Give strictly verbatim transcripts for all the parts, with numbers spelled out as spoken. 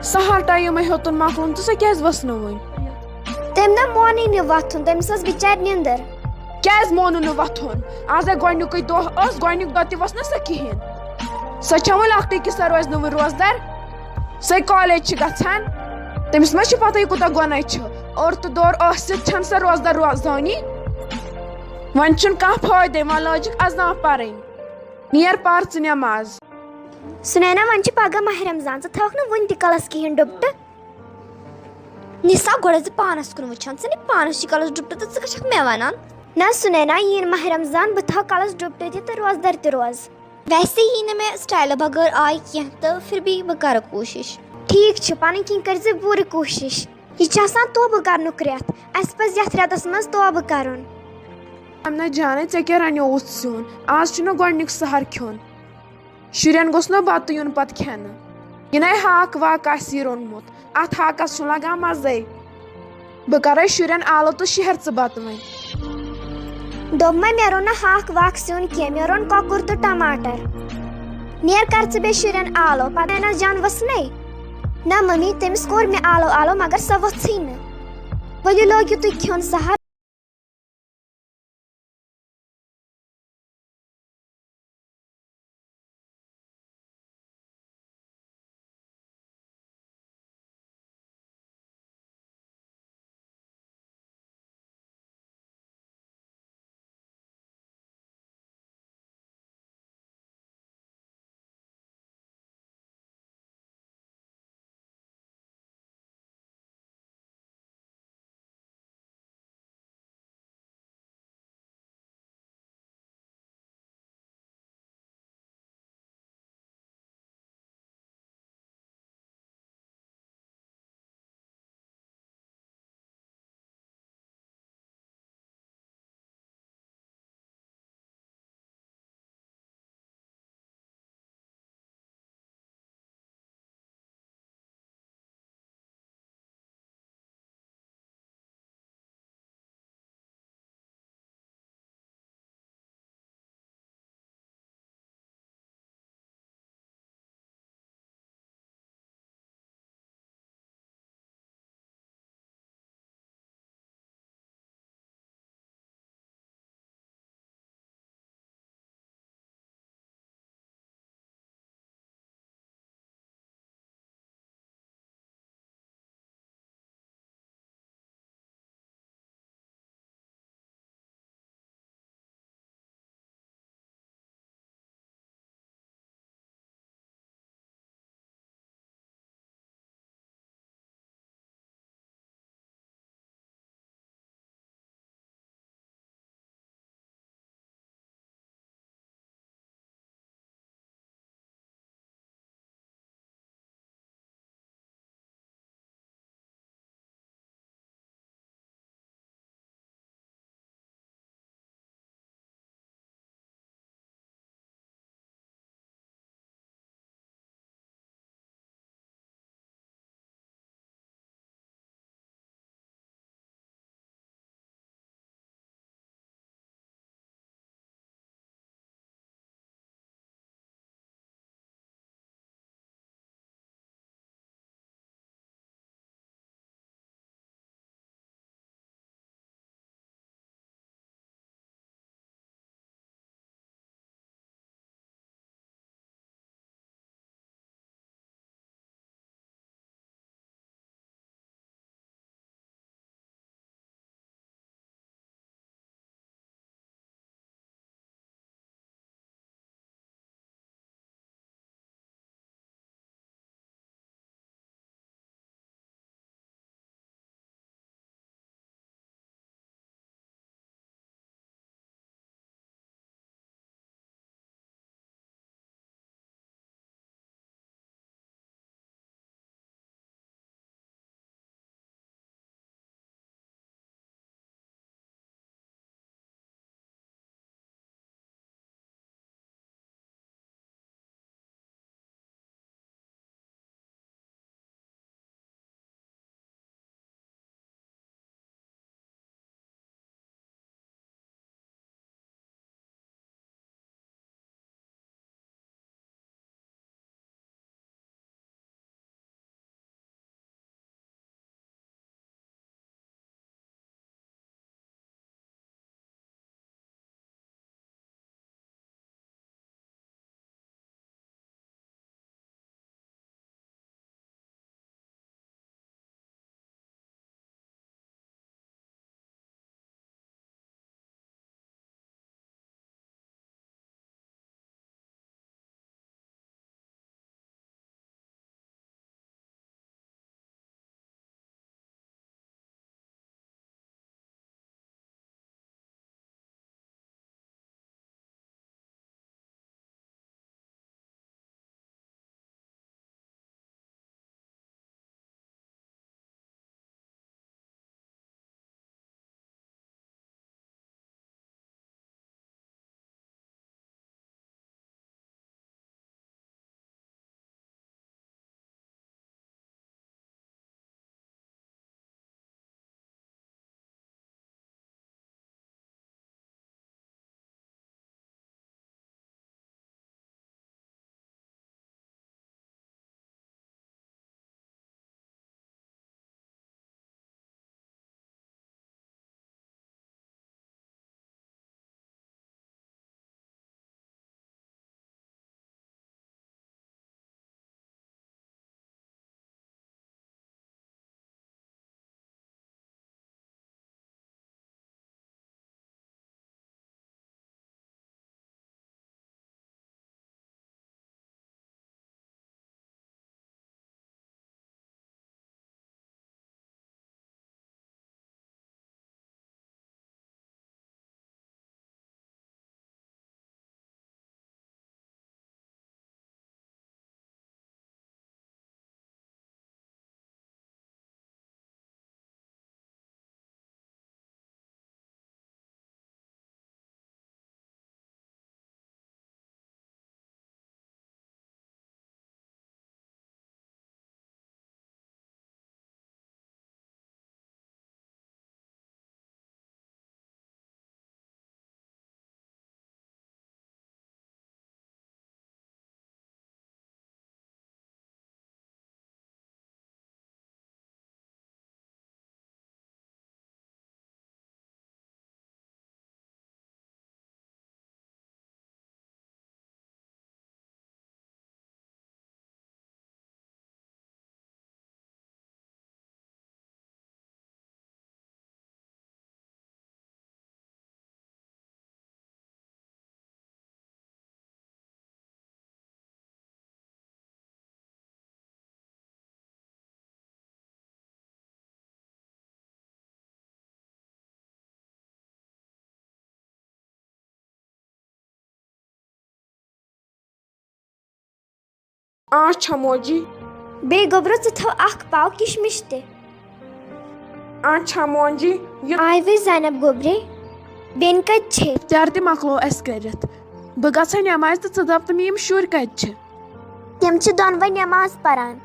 سحر ٹایمے ہیوٚتُن مۄکلُن تہٕ سۄ کیٛازِ ؤژھ نہٕ وُنہِ؟ تٔمۍ نہ مونُے نہٕ وۄتھُن، تٔمِس ٲس بِچارِ نیٚنٛدٕر۔ کیٛازِ مونُن نہٕ وۄتھُن؟ آز ہے گۄڈٕنیُکُے دۄہ اوس، گۄڈٕنیُک دۄہ تہِ ؤژھ نہٕ سۄ کِہیٖنۍ۔ سۄ چھےٚ وۄنۍ لۄکٹٕے کہِ سۄ روزِ نہٕ وُنہِ روزدار۔ سۄے کالج چھِ گژھان، تٔمِس ما چھِ پتہ یہِ کوٗتاہ گۄناہ چھُ؟ اور تہٕ دور ٲسِتھ چھَنہٕ سۄ روزدار روزٲنی۔ وۄنۍ چھُنہٕ کانٛہہ فٲیدَے، وۄنۍ لٲجِکھ اذان پَرٕنۍ۔ نیر پَر ژٕ نٮ۪ماز۔ سُنینا، وۄنۍ چھِ پگاہ ماہِ رمضان، ژٕ تھاوکھ نہٕ وُنہِ تہِ کلس کِہیٖنۍ ڈُپٹہٕ؟ نِسا، گۄڈٕ ٲسۍ زِ پانس کُن وٕچھان، ژٕ نہٕ پانس چھِ کلس ڈُپٹہٕ تہٕ ژٕ کیٛاہ چھکھ مےٚ ونان؟ نہ سُنینا، یی نہٕ ماہِ رمضان، بہٕ تھاوٕ کلس ڈُپٹہٕ تہِ تہٕ روزدر تہِ روز۔ ویسے یی نہٕ مےٚ سٹایلہٕ بغٲر آے کینٛہہ تہٕ پھر بھی بہٕ کرٕ کوٗشش۔ ٹھیٖک چھُ، پنٕنۍ کِنۍ کٔرۍ زِ پوٗرٕ کوٗشش۔ یہِ چھُ آسان توبہٕ کرنُک رٮ۪تھ۔ اَسہِ پَزِ یَتھ رٮ۪تَس منٛز توبہٕ کرُن۔ امنہ جانے، ژےٚ کیٛاہ رنیووُتھ سیُن؟ آز چھُنہ گۄڈٕنیُک سحر کھیوٚن۔ شُرٮ۪ن گوٚژھ نہ بتہٕ یُن پتہٕ کھٮ۪نہٕ۔ یہِ نے ہاکھ واکھ آسہِ یہِ روٚنمُت، اتھ ہاکس چھُ لگان مزے۔ بہٕ کرے شُرٮ۪ن آلو تہٕ شہر ژٕ بتہٕ وۄنۍ۔ دوٚپمَے، مےٚ روٚن نہٕ ہاکھ واکھ سیُن کینٛہہ، مےٚ روٚن کۄکُر تہٕ ٹماٹر۔ نیر کر ژٕ بیٚیہِ شُرٮ۪ن آلو، پتہٕ نینہ جان ؤژھ نے۔ نہ ممی، تٔمِس کوٚر مےٚ آلو آلو، مگر سۄ ؤژھٕے نہٕ۔ ؤلِو لٲگِو تُہۍ کھیوٚن سحر۔ آ چھموجی۔ بیٚیہِ گوٚبرو، ژٕ تھاو اکھ پاو کِشمِش تہِ۔ آ چھموجی۔ یہِ آے وٕے زینب گوٚبرے، بیٚنہِ کتہِ چھے؟ اِفطار تہِ مۄکلوو اَسہِ کٔرِتھ۔ بہٕ گژھٕ ہا نٮ۪مازِ تہٕ ژٕ دَپ تہٕ مےٚ یِم شُرۍ کَتہِ چھِ؟ تِم چھِ دۄنوَے نٮ۪ماز پران۔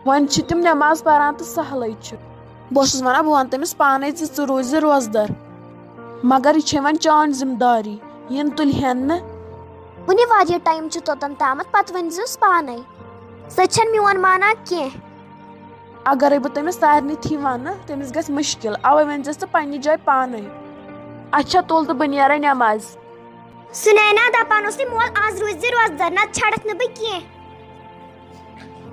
وۄنۍ چھِ تِم نٮ۪ماز پران تہٕ سہلٕے چھُ۔ بہٕ اوسُس وَنان، بہٕ وَنہٕ تٔمِس پانَے زِ ژٕ روٗزِ روزدَر۔ مگر یہِ چھےٚ وۄنۍ چٲنۍ ذِمہٕ دٲری، یِنہٕ تُلہِ ہٮ۪ن نہٕ۔ وُنہِ واریاہ ٹایم چھُ توٚتَن تامَتھ، پَتہٕ ؤنۍزِہوس پانَے۔ سۄ چھَنہٕ میون مانان کینٛہہ۔ اگرے بہٕ تٔمِس سارنٕے تھی ونہٕ، تٔمِس گژھِ مُشکِل۔ اوے ؤنۍ زٮ۪س ژٕ پننہِ جایہِ پانے۔ اچھا، تُل تہٕ بہٕ نیرے نٮ۪مازِ۔ سُنینا دپان اوس، مول، آز روٗزِ روزدر، نتہٕ چھڑکھ نہٕ بہٕ کینٛہہ۔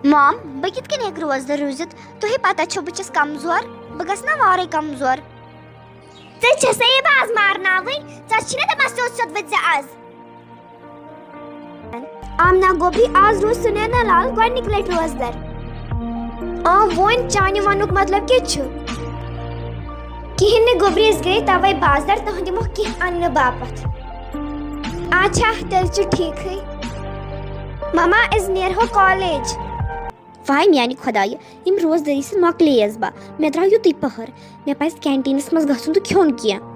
مام، بہٕ کِتھ کٔنۍ ہیٚکہٕ روزدر روٗزِتھ؟ تۄہے پتہ چھو بہٕ چھَس کمزور، بہٕ گژھٕ نا وارے کمزور۔ ژےٚ چھےٚ سا یہِ باز مارناوٕنۍ؟ ژےٚ چھِنہ دپان سیوٚد سیوٚد ؤتھۍ زِ آز۔ آمنہ گوٚبری، آز روٗز سُنینا لال گۄڈنِکۍ لٹہِ روزدر۔ آ، وۄنۍ چانہِ وننُک مطلب کیٛاہ چھُ؟ کِہیٖنۍ نہٕ گوٚبری، أسۍ گٔے توے بازر تُہنٛدِ مۄکھ کینٛہہ اننہٕ باپتھ۔ اچھا، تیٚلہِ چھُ ٹھیٖکھٕے۔ مما، أسۍ نیرہو کالج۔ واے میانہِ خۄدایہِ، یِم روزدٲری سۭتۍ مۄکلییس بہٕ۔ مےٚ درٛاو یُتُے پٔہر۔ مےٚ پزِ کینٹینس منٛز گژھُن تہٕ کھیوٚن کینٛہہ۔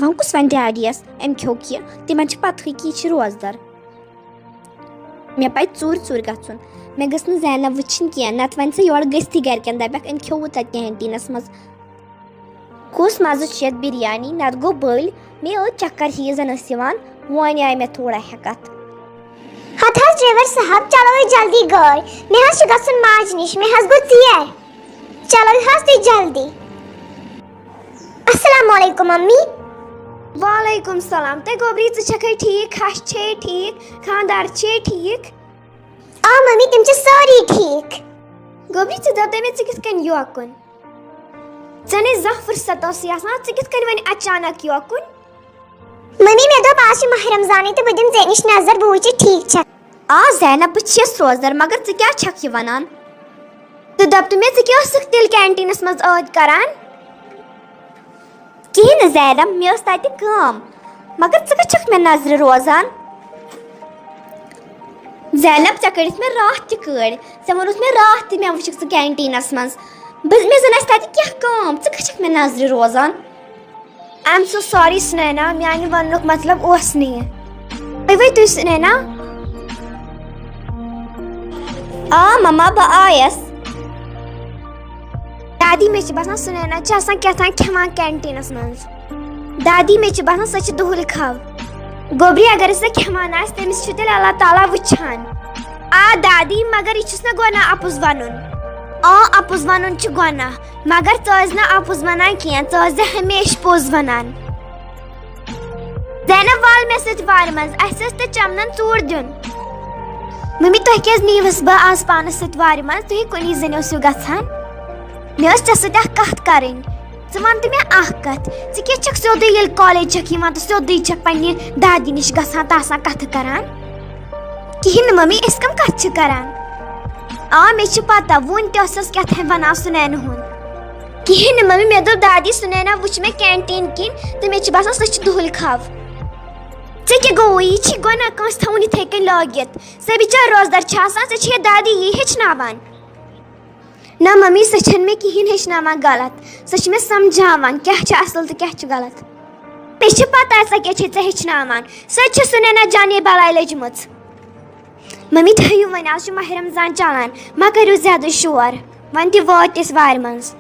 وۄنۍ کُس ونہِ ڈیڈیس أمۍ کھیوٚو کینٛہہ؟ تِمن چھِ پتہٕے کہِ یہِ چھِ روزدر۔ مےٚ پزِ ژوٗرِ ژوٗرِ گژھُن۔ مےٚ گٔژھ نہٕ زینب وٕچھِنۍ کینٛہہ، نتہٕ ونہِ سۄ یورٕ گٔژھتھٕے گرِکٮ۪ن، دپٮ۪کھ، أمۍ کھیوٚوُ تتہِ کینٹینس منٛز۔ کُس مزٕ چھُ یتھ بریانی؟ نتہٕ گوٚو بٔلۍ، مےٚ ٲس چکر ہِوۍ زن ٲس یِوان، وۄنۍ آیہِ مےٚ تھوڑا ہٮ۪کتھ۔ ہتہٕ حظ ڈرایور صاحب، چلٲیِو جلدی گٲڑۍ، مےٚ حظ چھُ گژھُن ماجہِ نِش، مےٚ حظ گوٚو ژیر۔ چلٲیِو حظ تُہۍ جلدی۔ السلام علیکم ممی۔ وعلیکم السلام۔ تہٕ گوٚبری، ژٕ چھکھے ٹھیٖک؟ ہش چھے ٹھیٖک؟ خاندار چھے ٹھیٖک؟ آ ممی، تِم چھِ سٲری ٹھیٖک۔ گوٚبری، ژٕ دپ تہٕ مےٚ، ژٕ کِتھ کٔنۍ یوکُن؟ ژےٚ نے زانٛہہ فرصت ٲسٕے آسان، ژٕ کِتھ کٔنۍ وۄنۍ اچانک یوکُن؟ ممی، مےٚ دوٚپ، آز چھُ ماہ رمضانٕے تہٕ بہٕ دِمہٕ ژےٚ نِش نظر، بہٕ وٕچھِ ٹھیٖک چھکھ۔ آ زینب، بہٕ چھَس روزدر، مگر ژٕ کیٛاہ چھکھ یہِ ونان؟ ژٕ دپ تہٕ مےٚ، ژٕ کیٛاہ ٲسٕکھ تیٚلہِ کینٹینس منٛز ٲدۍ کران؟ کِہیٖنۍ نہٕ زینب، مےٚ ٲس تتہِ کٲم، مگر ژٕ کتھ چھکھ مےٚ نظرِ روزان؟ زینب، ژےٚ کٔڑِتھ مےٚ راتھ تہِ کٲڑۍ، ژےٚ ووٚنُتھ مےٚ راتھ تہِ مےٚ وٕچھکھ ژٕ کینٹینس منٛز۔ بہٕ، مےٚ زن آسہِ تتہِ کیٛاہ کٲم، ژٕ کتھ چھکھ مےٚ نظرِ روزان؟ I am so sorry سُنینا، میانہِ وننُک مطلب اوس نہٕ یہِ۔ تُہۍ ؤتھِو سُنینا۔ آ مما، بہٕ آیس۔ دادی، مےٚ چھِ باسان سُنینا چھِ آسان کیٛاہ تام کھٮ۪وان کینٹینس منٛز۔ دادی، مےٚ چھِ باسان سۄ چھِ دُہُل کھو۔ گوٚبری، اگر سۄ کھٮ۪وان آسہِ، تٔمِس چھُ تیٚلہِ اللہ تعالیٰ وٕچھان۔ آ دادی، مگر یہِ چھُس نہ گۄناہ اَپُز وَنُن۔ آ، اَپُز وَنُن چھُ گۄناہ، مگر ژٕ ٲسۍ نہٕ اَپُز وَنان کینٛہہ، ژٕ ٲسۍ زِ ہمیشہِ پوٚز وَنان۔ زینب، وال مےٚ سۭتۍ وارِ منٛز، اَسہِ ٲس تہِ چمنن ژوٗر دیُن۔ ممی، تۄہہِ کیٛازِ نیٖوٕس بہٕ آز پانس سۭتۍ وارِ منٛز؟ تُہۍ کُنی زٔنۍ ٲسِو گژھان۔ مےٚ ٲس ژےٚ سۭتۍ اکھ کتھ کرٕنۍ۔ ژٕ وَن تہٕ مےٚ اکھ کتھ، ژٕ کیٛاہ چھکھ سیوٚدُے ییٚلہِ کالج چھکھ یِوان تہٕ سیوٚدُے چھکھ پننہِ دادی نِش گژھان تہٕ آسان کتھٕ کران؟ کِہیٖنۍ نہٕ ممی، أسۍ کم کتھ چھِ کران؟ آ، مےٚ چھِ پتہ، وُنۍ تہِ ٲسٕس کیٛاہ تام ونان سُنینہٕ ہُنٛد۔ کِہیٖنۍ نہٕ ممی، مےٚ دوٚپ دادی سُنینا وٕچھ مےٚ کینٹین کِنۍ تہٕ مےٚ چھِ باسان سۄ چھِ دُہُل کھو۔ ژےٚ کیٛاہ گوٚوُے؟ یہِ چھی گۄناہ کٲنٛسہِ تھاوُن یِتھَے کٔنۍ لٲگِتھ؟ سۄ بِچٲر روزدر چھِ آسان، ژےٚ چھے دادی یی ہیٚچھناوان۔ نہ ممی، سۄ چھَنہٕ مےٚ کِہیٖنۍ ہیٚچھناوان غلط، سۄ چھِ مےٚ سمجھاوان کیٛاہ چھُ اصٕل تہٕ کیٛاہ چھُ غلط۔ مےٚ چھِ پتہ سۄ کیٛاہ چھے ژےٚ ہیٚچھناوان، سۄ تہِ چھِ سُنینا جانے بلاے لٔجمٕژ۔ ممی، تھٲیِو وۄنۍ، آز چھُ ماہِ رمضان چلان، مہ کٔرِو زیادٕ شور، وۄنۍ تہِ وٲتۍ أسۍ وارِ منٛز۔